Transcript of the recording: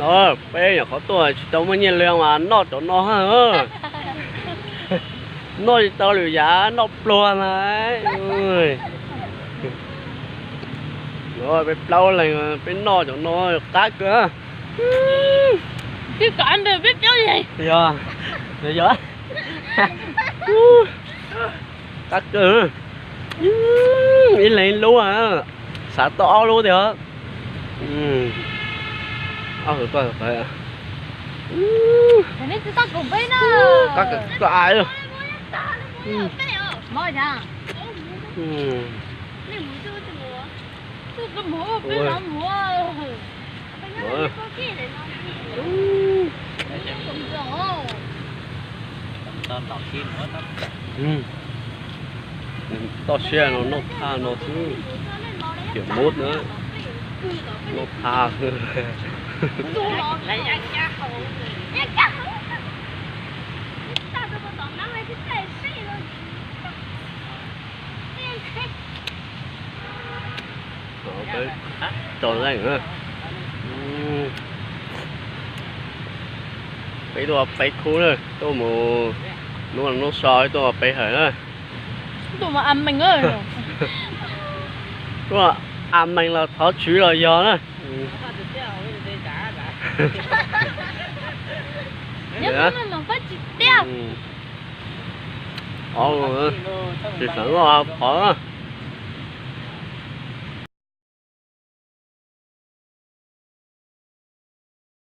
No peb nyuam qhuav tuaj tsis tau muaj nyiaj li mas noj cov no. Noj tsis tau lwm yam, noj pluag na. No peb plaub leeg peb noj cov no qab kawg. Yog, yog. Qab kawg. Ib leeg ib lub, xav tau ob lub tiag. Qab kawg. Toj siab no noj thaj no xwb, tiam mub na, noj thaj. Tau leej, peb tuaj peb khub na, tuaj mus hnub no hnub so tuaj peb hawm na. Tuaj a mees los thov tswv los yog na. Tsis xav noj qhov.